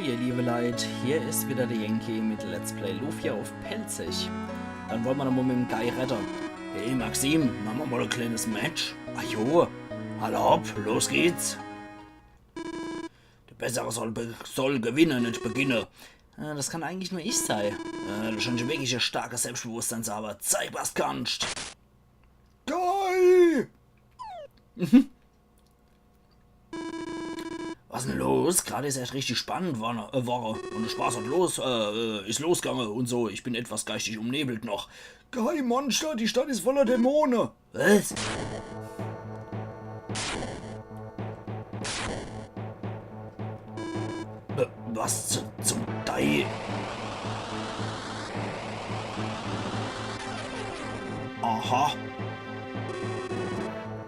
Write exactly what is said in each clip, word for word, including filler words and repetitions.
Ihr liebe Leit, hier is wieder de Yankee mit Let's Play Lufia uff Pälzisch. Dann wolle mer nochmol mit em Guy redde. Hey Maxim, mache mer mol e kleenes Match? Ajo, alla hopp, los geht's. De Bessere soll, be- soll gewinne, net beginne. Äh, das kann eigentlich nur ich sei. Äh, du scheinsch e wirklich starkes Selbstbewusstsein zu hawwe. Zeig, was kannsch. Guy! Was 'n los? Grad is echt richtig spannend war, äh, war. Un de Spaß hat los, äh, äh, is losgange un so. Ich bin etwas geistig umnebelt noch. Guy, Monster, die Stadt is voller Dämone. Was? Äh, was zu, zum Dei? Aha.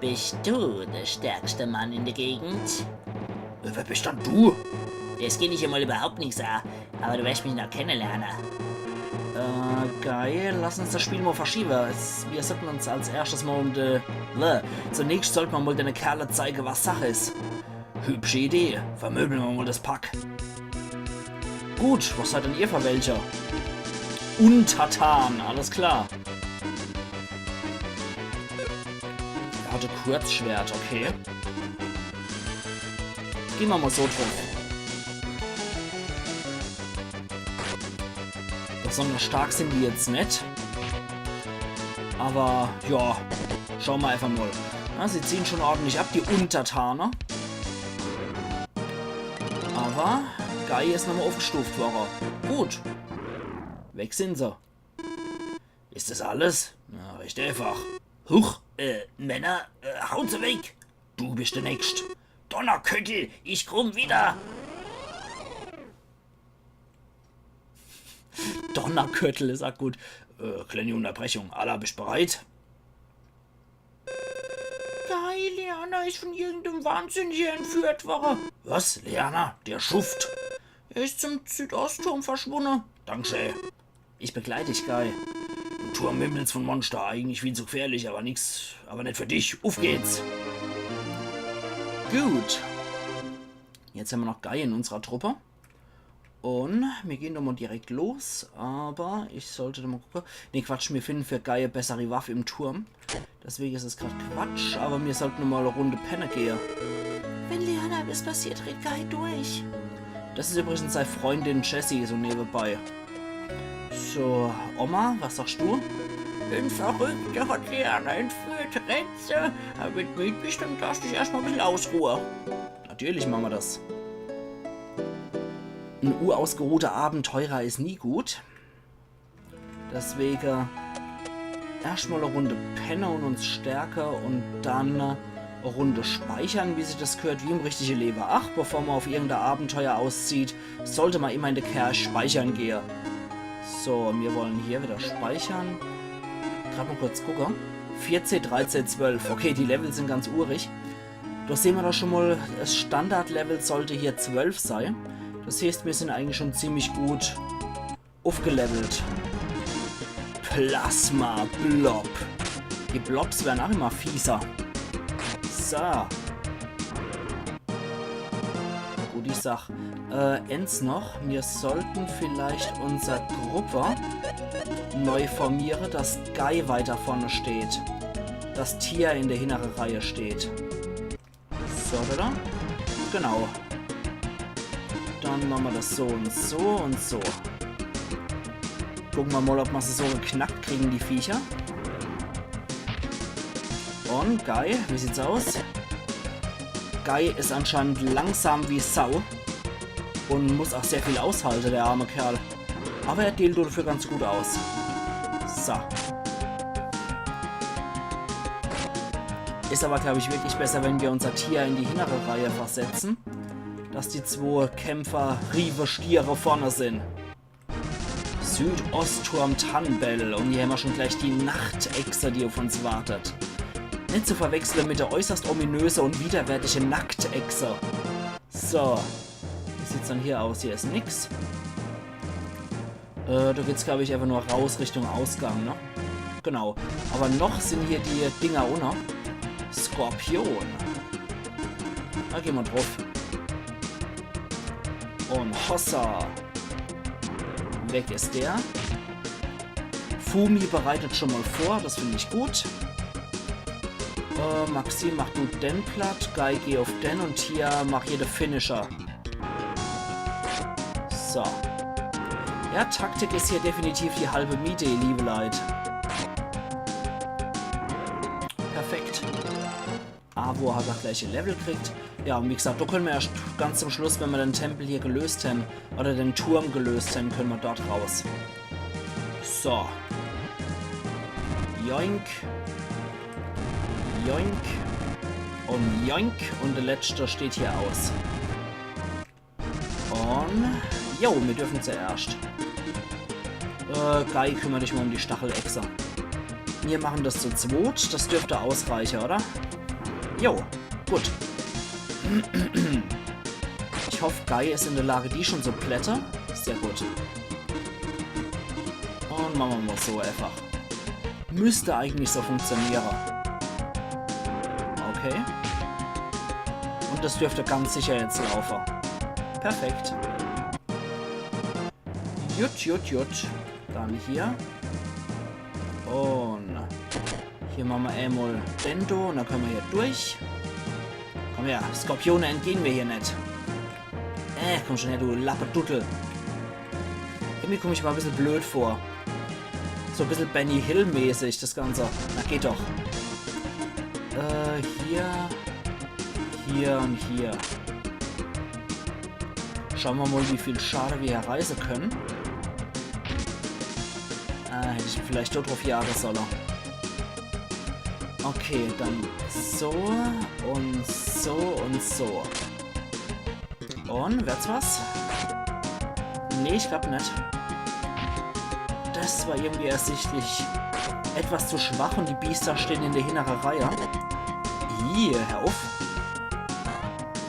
Bist du der stärkste Mann in der Gegend? Äh, wer bist dann du? Das geht dich ja mal überhaupt nichts an, aber du wirst mich noch kennenlernen. Äh, Guy, lass uns das Spiel mal verschieben. Es, wir sollten uns als erstes mal um die... Bäh. Zunächst sollte man mal den Kerle zeigen, was Sache ist. Hübsche Idee. Vermöbeln wir mal das Pack. Gut, was seid denn ihr für welche? Untertan, alles klar. Er hatte Kurzschwert, okay. Gehen wir mal so drauf. Besonders stark sind die jetzt nicht. Aber, ja, schauen wir einfach mal. Ja, sie ziehen schon ordentlich ab, die Untertaner. Aber Guy ist nochmal aufgestuft worden. Gut. Weg sind sie. Ist das alles? Na, recht einfach. Huch, äh, Männer, äh, haut sie weg. Du bist der Nächst. Donnerköttel, ich komm wieder. Donnerköttel is auch gut. Äh, kleine Unterbrechung. Alla, bist bereit? Guy, Liana ist von irgendeinem Wahnsinnigen entführt worden. Was? Liana? Der Schuft? Er ist zum Südostturm verschwunden. Dankeschön. Ich begleite dich, Guy. Im Turm wimmelt's von Monster. Eigentlich viel zu gefährlich, aber nix, aber nicht für dich. Uff geht's. Gut. Jetzt haben wir noch Guy in unserer Truppe. Und wir gehen doch mal direkt los, aber ich sollte doch mal gucken. Nee, Quatsch, wir finden für Guy e bessere Waffe im Turm. Deswegen ist es grad Quatsch, aber wir sollten mal eine Runde penne gehen. Wenn Liana was passiert, dreht Guy durch. Das ist übrigens seine Freundin Jessie, so nebenbei. So, Oma, was sagst du? Ein Verrückter hat Liana entführt, rette. Aber wenn du müde bist, dann darfst du dich erstmal ein bisschen ausruhen. Natürlich machen wir das. Ein uausgeruhter Abenteurer ist nie gut. Deswegen erstmal eine Runde penne und uns stärken und dann eine Runde speichern, wie sich das gehört, wie im richtigen Leben. Ach, bevor man auf irgendein Abenteuer auszieht, sollte man immer in der Kerch speichern gehen. So, wir wollen hier wieder speichern. Grad mal kurz gucken. Vierzehn, dreizehn, zwölf. Okay, die Level sind ganz urig. Da sehen wir doch schon mal, das Standardlevel sollte hier zwölf sein. Das heißt, wir sind eigentlich schon ziemlich gut aufgelevelt. Plasma-Blob. Die Blobs werden auch immer fieser. So. Gute Sach. Äh, eins noch. Wir sollten vielleicht unser Gruppe neu formieren, dass Guy weiter vorne steht. Dass Tia in der hinteren Reihe steht. So, oder? Genau. Dann machen wir das so und so und so. Gucken wir mal, ob wir sie so geknackt kriegen, die Viecher. Und Guy, wie sieht's aus? Guy ist anscheinend langsam wie Sau und muss auch sehr viel aushalten, der arme Kerl. Aber er dealt dafür ganz gut aus. So. Ist aber, glaub ich, wirklich besser, wenn wir unser Tia in die hintere Reihe versetzen, dass die zwei Kämpfer Rieve Stiere vorne sind. Südostturm Tannenbell. Und hier haben wir schon gleich die Nachtechse, die auf uns wartet. Nicht zu verwechseln mit der äußerst ominöse und widerwärtige Nachtechse. So. Wie sieht's dann hier aus? Hier ist nix. Äh, da geht's, glaub ich, einfach nur raus Richtung Ausgang, ne? Genau. Aber noch sind hier die Dinger unne. Skorpion. Da gehen wir drauf. Und hossa. Weg is der. Fumi bereitet schon mal vor, das find ich gut. Äh, Maxim, mach du den platt, Guy, geh auf den und Tia, mach hier de Finisher. So. Ja, Taktik is hier definitiv die halbe Miete, ihr liebe Leit. Perfekt. Avo hat das gleiche Level kriegt. Ja, und wie gesagt, da können wir erst ganz zum Schluss, wenn wir den Tempel hier gelöst haben, oder den Turm gelöst haben, können wir dort raus. So. Joink. Joink. Und joink. Und der letzte steht hier aus. Und jo, wir dürfen zuerst. Äh, Guy, kümmer dich mal um die Stachelechse. Wir machen das zu zweit. Das dürfte ausreichen, oder? Jo, gut. Ich hoffe, Guy ist in der Lage, die schon zu plätten. Sehr gut. Und machen wir mal so einfach. Müsste eigentlich so funktionieren. Okay. Und das dürfte ganz sicher jetzt laufen. Perfekt. Jut, jut, jut. Dann hier. Und hier machen wir einmal Bendo und dann können wir hier durch. Komm her, Skorpione entgehen mir hier net. Äh, komm schon her, du Lappeduttel. Irgendwie komm ich mir ein bisschen blöd vor. So ein bisschen Benny Hill-mäßig, das Ganze. Na, geht doch. Äh, hier. Hier und hier. Schauen wir mal, wie viel Schade wir hier reißen können. Äh, hätte ich vielleicht dort drauf jagen sollen. Okay, dann so und so und so. Und, wird's was? Nee, ich glaub net. Das war irgendwie ersichtlich etwas zu schwach und die Biester stehen in der hinteren Reihe. Ih, hör auf.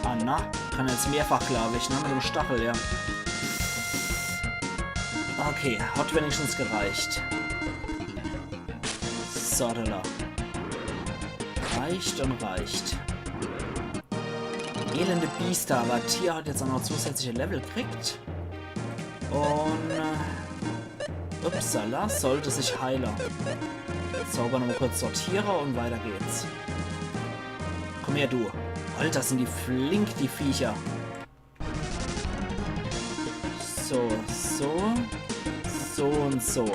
Ah, na. Kann jetzt mehrfach, glaub ich, ne? Mit dem Stachel, ja. Okay, hat wenigstens gereicht. So, da, da. Reicht und reicht. Elende Biester, aber Tia hat jetzt auch noch zusätzliche Level gekriegt. Und, äh, upsala, sollte sich heilen. Zauber nochmal kurz sortieren und weiter geht's. Komm her, du. Alter, sind die flink, die Viecher. So, so, so und so.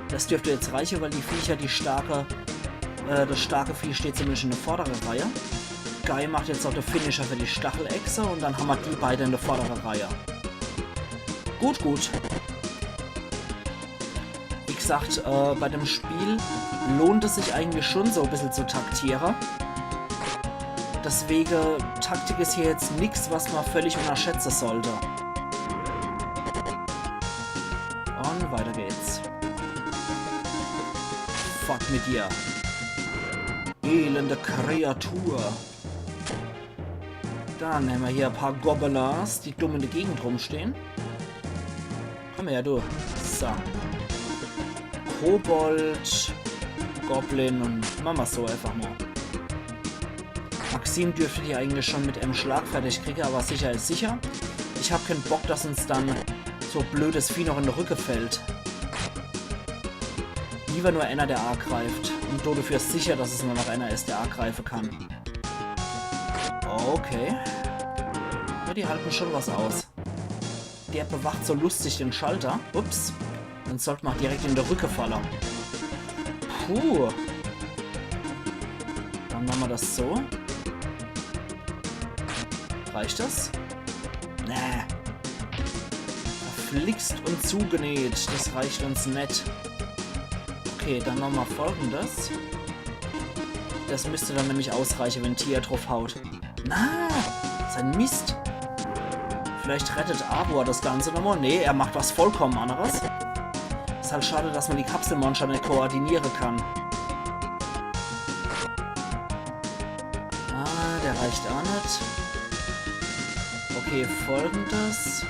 Das dürfte jetzt reichen, weil die Viecher, die starke, äh, das starke Vieh steht zumindest in der vorderen Reihe. Guy macht jetzt auch den Finisher für die Stachelechse und dann haben wir die beide in der vorderen Reihe. Gut, gut. Wie gesagt, äh, bei dem Spiel lohnt es sich eigentlich schon so ein bisschen zu taktieren. Deswegen, Taktik ist hier jetzt nix, was man völlig unterschätzen sollte. Und weiter geht's. Fort mit dir. Elende Kreatur. Dann haben wir hier ein paar Gobelins, die dumm in der Gegend rumstehen. Komm her, du. So. Kobold, Goblin und machen wir's so einfach mal. Maxim dürfte die eigentlich schon mit einem Schlag fertig kriegen, aber sicher ist sicher. Ich hab keinen Bock, dass uns dann so blödes Vieh noch in den Rücken fällt. Lieber nur einer, der angreift. Und dafür ist sicher, dass es nur noch einer ist, der angreifen kann. Okay. Ja, die halten schon was aus. Der bewacht so lustig den Schalter. Ups. Dann sollte man direkt in den Rücken fallen. Puh. Dann machen wir das so. Reicht das? Nee. Verflixt und zugenäht. Das reicht uns net. Okay, dann machen wir Folgendes. Das müsste dann nämlich ausreichen, wenn Tia drauf haut. Na, so ein Mist. Vielleicht rettet Avo das Ganze nochmal. Nee, er macht was vollkommen anderes. Ist halt schade, dass man die Kapselmonster nicht koordinieren kann. Ah, der reicht auch nicht. Okay, Folgendes.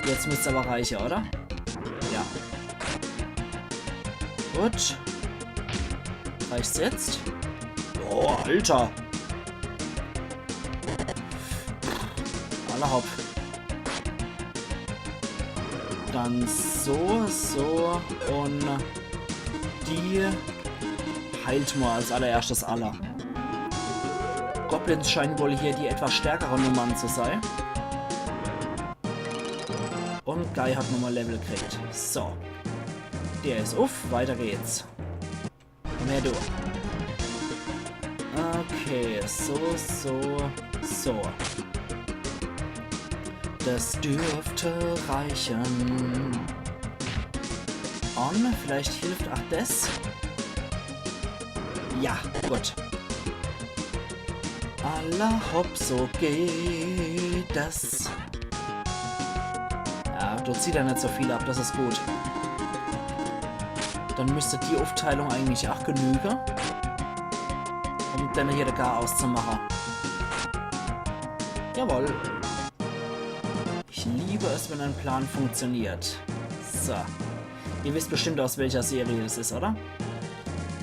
Jetzt müsste aber reichen, oder? Ja. Gut. Reicht's jetzt? Oh, Alter. Ah, Alla hopp. Dann so, so un die heilt ma als allererschtes alle. Goblins scheinen wohl hier die etwas stärkere Nummern zu sei. Un Guy hat nochmal Level gekriegt. So. Der is uff, weiter geht's. Komm her, du. Okay, so, so, so. Das dürfte reichen. Un vielleicht hilft ach das. Ja, gut. Alla hopp, so geht das. Ja, do zieht er net so viel ab, das is gut. Dann müsst die Aufteilung eigentlich ach genüge, um dann hier de Garaus zu mache. Jawohl. Ich liebe es, wenn ein Plan funktioniert. So. Ihr wisst bestimmt, aus welcher Serie das is, oder?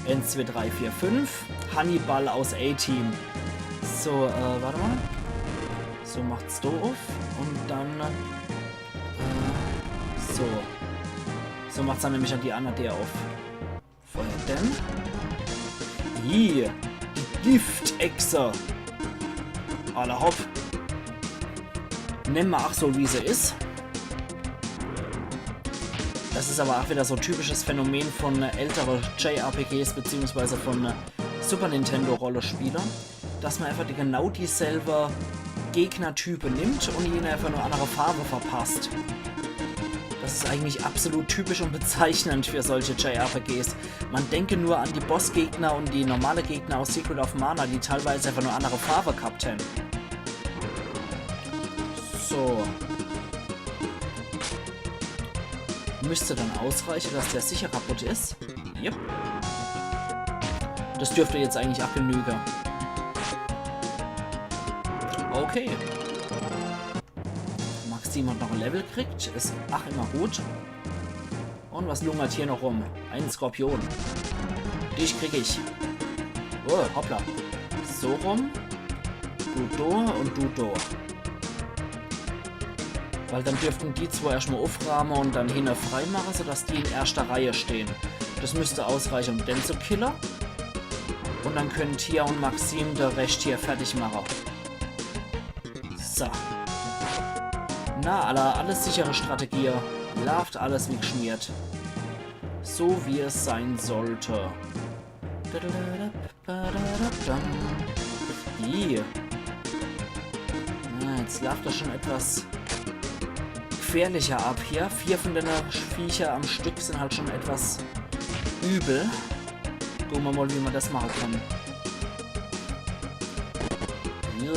Eins, zwei, drei, vier, fünf. Hannibal aus A-Team. So, äh, wart mal. So macht's do uff. Un dann, äh, so. So macht's dann nämlich an die anner Deer uff. Vorher denn? Hier. Die Giftechse. Alla hopp. Nemme ma ach so, wie se is. Das is aber ach wieder so typisches Phänomen von, äh, ältere J R P Gs beziehungsweise von, äh, Super Nintendo Rollespiele, dass ma einfach die, genau dieselbe Gegnertype nimmt un ihne einfach nur annere Farbe verpasst. Das is eigentlich absolut typisch un bezeichnend für solche J R P Gs. Man denke nur an die Bossgegner un die normale Gegner aus Secret of Mana, die teilweise einfach nur annere Farbe gehabt hän. So. Müsst dann ausreiche, dass der sicher kaputt is. Yep. Das dürft jetzt eigentlich ach genüge. Okay. Maxim hat noch e Level gekriegt. Is ach immer gut. Un was lungert hier noch rum? En Skorpion. Dich krieg ich. Oh, hoppla. So rum. Du do un du do. Weil dann dürften die zwee erscht mal uffraame un dann hinne freimache, sodass die in erschter Reihe stehn. Das müsst ausreiche, um den zu kille. Un dann könnt Tia un Maxim de Rescht hier fertig mache. So. Na, alla, alles sichere Strategie. Laaft alles wie gschmiert. So wie es sein sollte. Ih. Na, jetzt laaft das schon etwas gfährlicher ab hier. Vier von denne Viecher am Stück sin halt schon etwas übel. Gucke ma mal, wie ma das mache kann. Ja.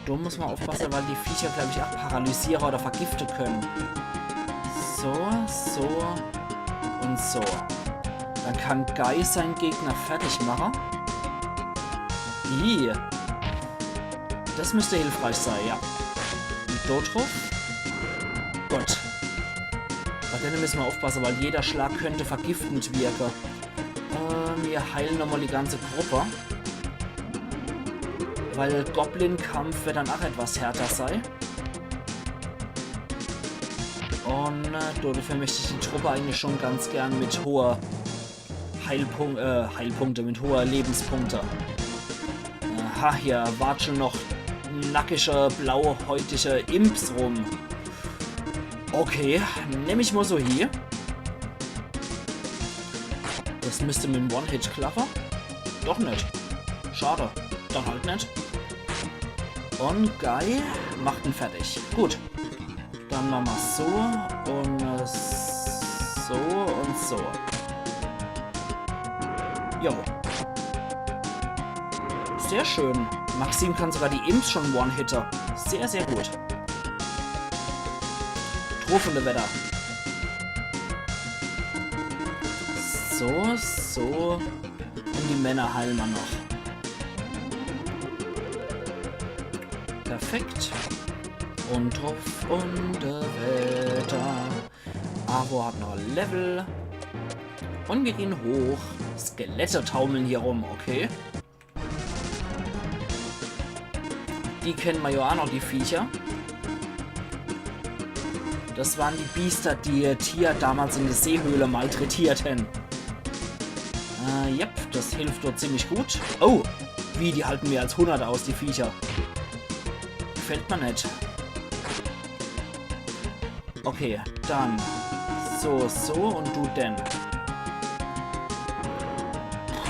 Do muss ma uffpasse, weil die Viecher, glaab ich, ach paralysiere oder vergifte können. So, so un so. Dann kann Guy sein Gegner fertig mache. Ih. Das müsst hilfreich sei, ja. Un do druff. Gut. Bei denne müsse ma uffpasse, weil jeder Schlag könnte vergiftend wirke. Äh, mir heile nochmal die ganze Gruppe. Weil Goblin-Kampf werd dann ach etwas härter sei. Un, äh, dodefür möcht ich die Truppe eigentlich schon ganz gern mit hoher Heilpunk-, äh, Heilpunkte, mit hoher Lebenspunkte. Aha, hier watscheln noch nackische, blauhäutige Imps rum. Okay, nemm ich mal so hie. Das müsst mit'm One-Hit klappe. Doch net. Schade. Dann halt net. Un Guy macht en fertig. Gut. Dann mache ma so un, äh, so un so. Jo. Sehr schön. Maxim kann sogar die Imps schon one-hitte. Sehr, sehr gut. Truffende Wetter. So, so. Un die Männer heile ma noch. Perfekt. Un druff un weiter. Avo hat noch Level. Un mir gehn hoch. Skelette taumeln hier rum, okay. Die kenne ma jo aa noch, die Viecher. Das waren die Biester, die Tia damals in de Seehöhle malträtiert hen. Äh, yep, das hilft dort ziemlich gut. Oh, wie, die halte mehr als hundert aus, die Viecher. Gefällt ma net. Okay, dann so, so und du denn.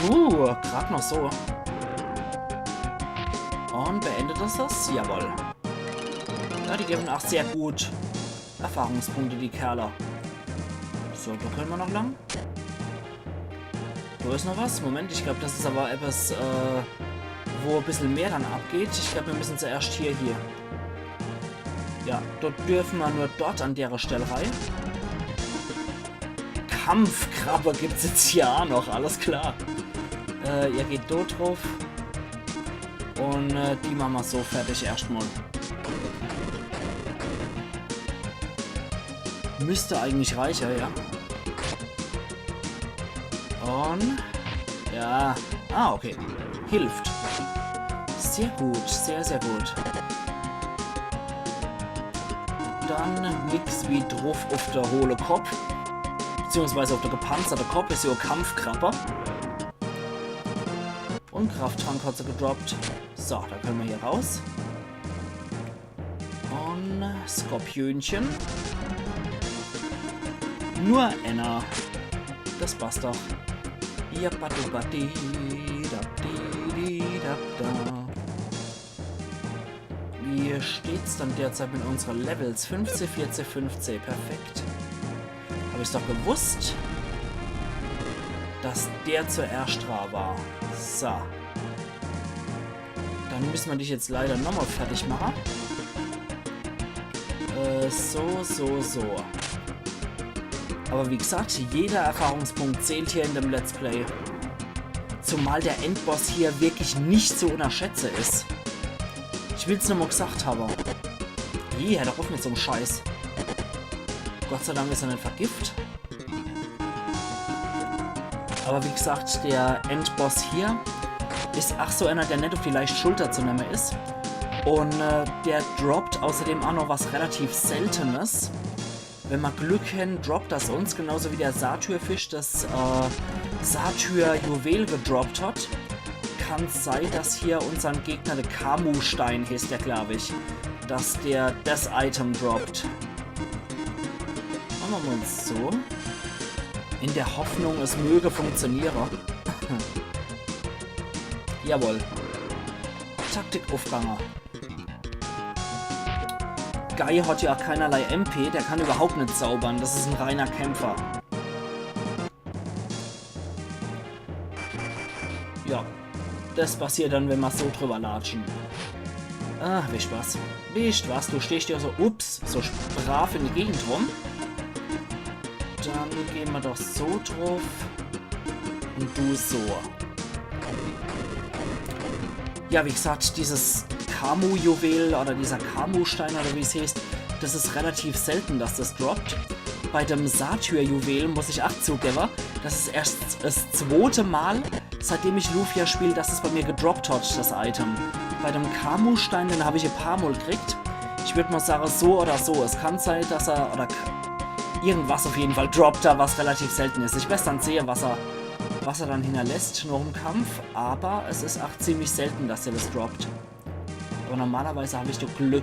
Puh, grad noch so. Und beendet das das? Jawohl. Ja, die geben aa sehr gut Erfahrungspunkte, die Kerle. So, da kenne ma noch lang. Da is noch was. Moment, ich glaab, das is awwer etwas, äh, wo e bissel mehr dann abgeht. Ich glaab, mir müssen zuerscht hier, hier. Ja, dort dürfen ma nur dort an dere Stell rei. Kampfkrabbe gibt's jetzt hier aa noch, alles klar. Äh, ihr geht dort druff. Und, äh, die mache ma so fertig erscht mal. Müsst eigentlich reiche, ja. Und ja. Ah, okay. Hilft. Sehr gut, sehr, sehr gut. Dann nix wie druff uff de hohle Kopp. Beziehungsweise uff de gepanzerte Kopp, is jo e Kampfkrabbe. Und Krafttrank hat se gedroppt. So, da kenne ma hier raus. Und Skorpionchen. Nur enner. Das passt doch. Ja, badu, badi, da, di, di, da, da. Wie steht's dann derzeit mit unsere Levels? Fünfzeh, vierzeh, fünfzeh. Perfekt. Hab ich's doch gewusst, dass der zuerscht dra war. So. Dann müssen ma dich jetzt leider nochmal fertig mache. Äh, so, so, so. Aber wie gesagt, jeder Erfahrungspunkt zählt hier in dem Let's Play. Zumal der Endboss hier wirklich nicht zu unterschätze is. Ich will's nur mal gesagt habe. Ih, hör doch uff mit so'm Scheiß. Gott sei Dank is er net vergift. Aber wie gesagt, der Endboss hier is ach so einer, der net uff die leicht Schulter zu nemme is. Und, äh, der droppt außerdem ach noch was relativ Seltenes. Wenn ma Glück hen, droppt das uns, genauso wie der Satyr-Fisch das, äh, Satyr-Juwel gedroppt hat. Kann's sei, dass hier unsern Gegner, der Kamu-Stein heeßt der, glaub ich, dass der das Item droppt. Mache ma uns so. In der Hoffnung, es möge funktioniere. Jawohl. Taktik uffgange. Guy hat ja auch keinerlei M P, der kann überhaupt net zaubern. Das is en reiner Kämpfer. Ja, das passiert dann, wenn ma so drüber latschen. Ah, wisst was? Wisst was? Du stehst ja so, ups, so brav in die Gegend rum. Dann gehn ma doch so druff. Und du so. Ja, wie gesagt, dieses Kamu-Juwel oder dieser Kamu-Stein oder wie's heeßt, das is relativ selten, dass das droppt. Bei dem Satyr-Juwel muss ich ach zugewwe, das is erscht das zwote Mal, seitdem ich Lufia spiel, dass es bei mir gedroppt hat, das Item. Bei dem Kamu-Stein, den hab ich e paar Mal gekriegt. Ich würd mal sage, so oder so. Es kann sei, dass er, oder k-, irgendwas auf jeden Fall droppt da, was relativ selten is. Ich werd dann sehe, was er, was er dann hinterlässt noch im Kampf. Aber es is ach ziemlich selten, dass er das droppt. Aber normalerweise hab ich doch Glück.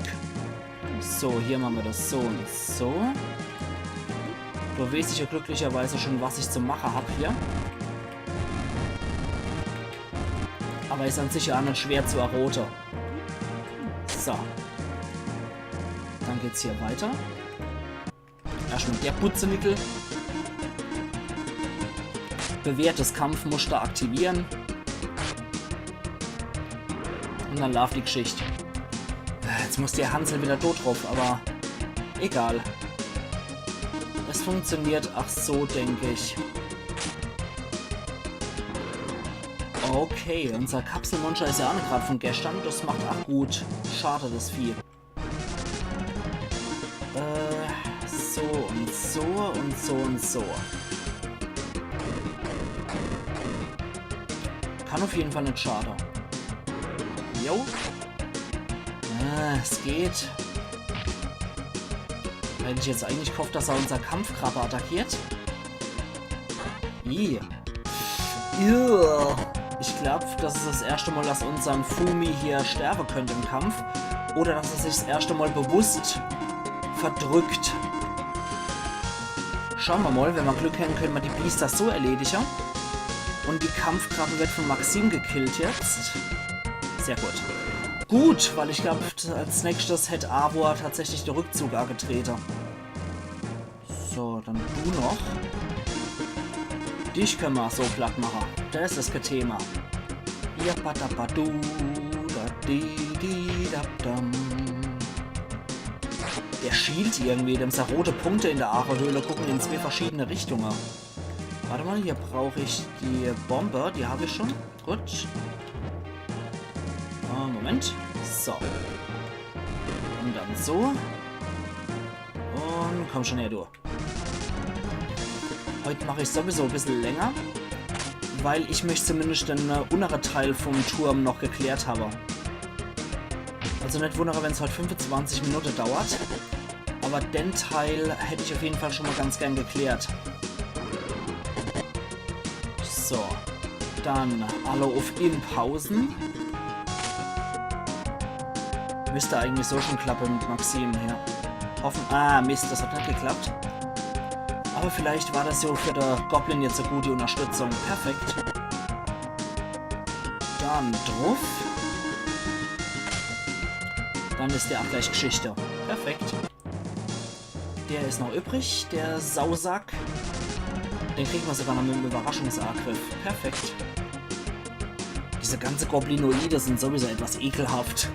So, hier mache ma das so und so. Do weeß ich ja glücklicherweise schon, was ich zu mache hab hier. Aber is an sich ja ach net schwer zu errote. So. Dann geht's hier weiter. Erscht mal der Putzenickel. Bewährtes Kampfmuster aktivieren. Und dann laaft die Geschicht. Jetzt muss der Hansel wieder dort druff, aber egal. Es funktioniert ach so, denk ich. Okay, unser Kapselmonster is ja ach net grad von gestern. Das macht ach gut. Schade, das Vieh. Äh, so und so und so und so. Kann auf jeden Fall net schade. Jo. Ah, es geht. Hätt ich jetzt eigentlich gehofft, dass er unser Kampfkrabbe attackiert. Ih. Ugh. Ich glaub, das is das erschte Mal, dass unser Fumi hier sterbe könnt im Kampf. Oder dass er sich das erschte Mal bewusst verdrückt. Schaue mer mal, wenn mer Glück hän, könne mer die Biester so erledige. Und die Kampfkrabbe wird von Maxim gekillt jetzt. Sehr gut. Gut, weil ich glaub, als nächstes hätt Avor tatsächlich de Rückzug angetrete. So, dann du noch. Dich könne mer so platt mache. Das is kä Thema. Ja, badabadu, da, di, di, da, dam. Der schielt irgendwie, dem sei rote Punkte in de Aachehöhle gucken in zwee verschiedene Richtungen. Wart mal, hier brauch ich die Bombe, die hab ich schon. Gut. Ah, Moment. So. Und dann so. Und komm schon her, du. Heut mach ich sowieso e bissel länger, weil ich möcht zumindest den äh, unnere Teil vom Turm noch geklärt habe. Also net wundere, wenn's heut fünfundzwanzig Minute dauert. Aber den Teil hätt ich auf jeden Fall schon mal ganz gern geklärt. So, dann alle auf Impausen. Müsste eigentlich so schon klappe mit Maxim, ja. Hoffen. Ah, Mist, das hat net geklappt. Aber vielleicht war das ja für de Goblin jetzt e gute Unterstützung. Perfekt. Dann druff. Dann is der auch gleich Geschichte. Perfekt. Der is noch übrig, der Sausack. Den kriegt mer sogar noch mit dem Überraschungsangriff. Perfekt. Diese ganze Goblinoide sind sowieso etwas ekelhaft.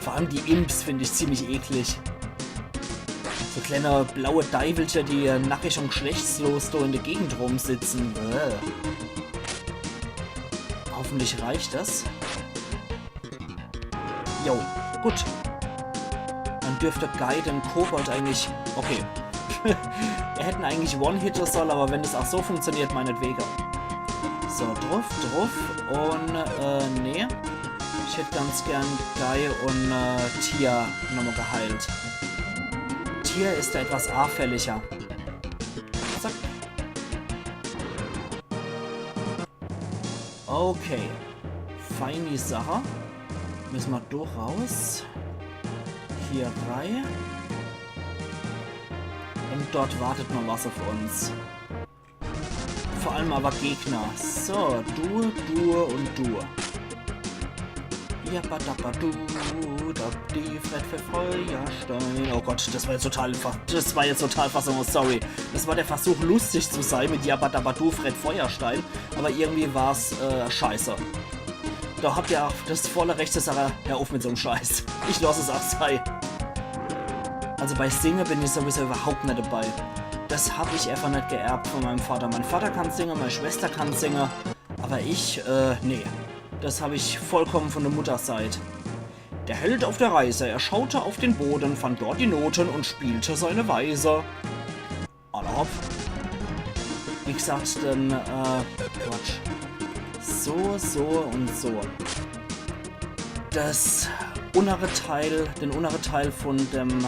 Vor allem die Imps find ich ziemlich eklig. So kleine blaue Deiwelcher, die nackig und geschlechtslos do in der Gegend rumsitzen. Bäh. Hoffentlich reicht das. Jo, gut. Dann dürfte Guy den Kobold eigentlich... Okay. Er hätt en eigentlich One-Hitte soll, aber wenn es auch so funktioniert, meinetwege. So, druff, druff. Und, äh, nee. Ich hätt ganz gern Guy und äh, Tia nochmal geheilt. Tia is da etwas anfälliger. Zack. Okay. Feini Sache. Müssen mer do raus. Hier rein. Und dort wartet noch was auf uns. Vor allem aber Gegner. So, du, du und du. Ja, badabadu, da, die Fred für Feuerstein. Oh Gott, das war jetzt total, fa- das war jetzt total Fassung, sorry. Das war der Versuch, lustig zu sein mit Jabba Dabba Du, Fred Feuerstein. Aber irgendwie war's äh, scheiße. Da habt ihr auch das volle Recht zu sagen, hör auf mit so einem Scheiß. Ich lass es auch sein. Also bei Singe bin ich sowieso überhaupt nicht dabei. Das hab ich einfach nicht geerbt von meinem Vater. Mein Vater kann singen, meine Schwester kann singen, aber ich, äh, nee. Das hab ich vollkommen von der Mutterseite. Der Held auf der Reise, er schaute auf den Boden, fand dort die Noten und spielte seine Weise. Alla hopp. Wie gesagt, dann, äh, Quatsch. So, so und so. Das unnere Teil, den unnere Teil von dem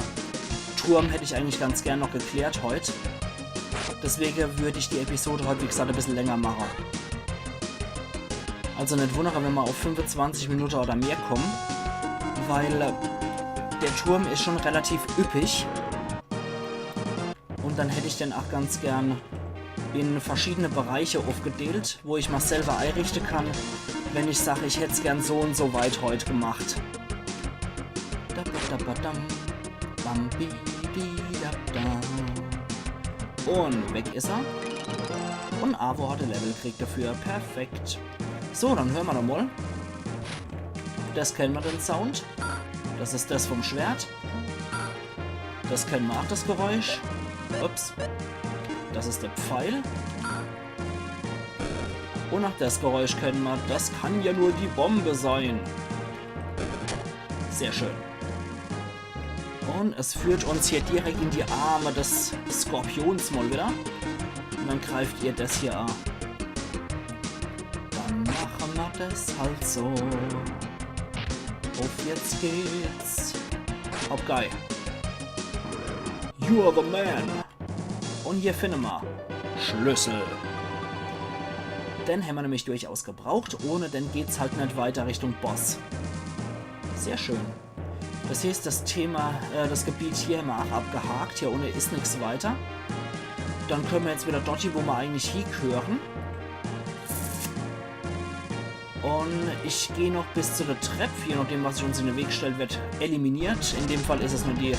Turm hätt ich eigentlich ganz gern noch geklärt heut. Deswege würd ich die Episode heut, wie gesagt, e bissel länger mache. Also net wundere, wenn mer auf fünfundzwanzig Minute oder mehr kommen, weil äh, der Turm is schon relativ üppig. Und dann hätt ich den auch ganz gern in verschiedene Bereiche aufgedeelt, wo ich mer selber einrichte kann, wenn ich sag, ich hätt's gern so und so weit heut gemacht. Da, ba, da, ba, dam. Bam, bi, di, da, da. Und weg is er. Und Avo hat e Level gekriegt dafür. Perfekt. So, dann hören mer doch mal. Das kennen mer, den Sound. Das is das vom Schwert. Das kennen mer auch, das Geräusch. Ups. Das is der Pfeil. Und auch das Geräusch kennen mer. Das kann ja nur die Bombe sein. Sehr schön. Und es führt uns hier direkt in die Arme des Skorpions mal wieder. Und dann greift ihr das hier an. Dann machen wir das halt so. Uff jetzt geht's. Hopp, geil. You are the man. Un hier finne ma Schlüssel. Den hämmer nämlich durchaus gebraucht. Ohne den geht's halt net weiter Richtung Boss. Sehr schön. Das heeßt, das Thema, äh, das Gebiet hier hämmer ach abgehakt. Hier unne is nix weiter. Dann könne ma jetzt wieder dorthin, wo ma eigentlich hiegehöre. Un ich geh noch bis zu der Trepp, je nachdem, was sich uns in de Weg stellt, wird eliminiert. In dem Fall is es nur die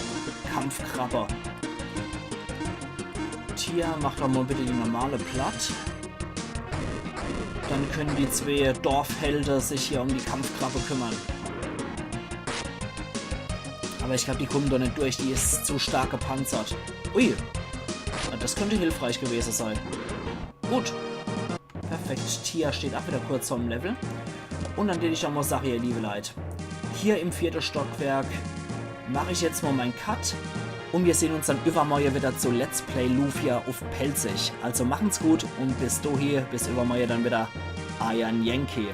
Kampfkrabbe. Tia, mach doch mal bitte die normale platt. Dann können die zwee Dorfhelde sich hier um die Kampfkrabbe kümmern. Aber ich glaub, die kommen doch net durch, die is zu stark gepanzert. Ui, ja, das könnte hilfreich gewese sei. Gut. Perfekt, Tia steht ach wieder kurz vorm Level. Un dann deet ich ach mal sache, ihr liebe Leit. Hier im vierte Stockwerk mach ich jetzt mal mein Cut. Un wir sehn uns dann iwwermorje wieder zu Let's Play Lufia uff Pälzisch. Also machen's gut un bis dohi, bis iwwermorje dann wieder. Eier Yankee.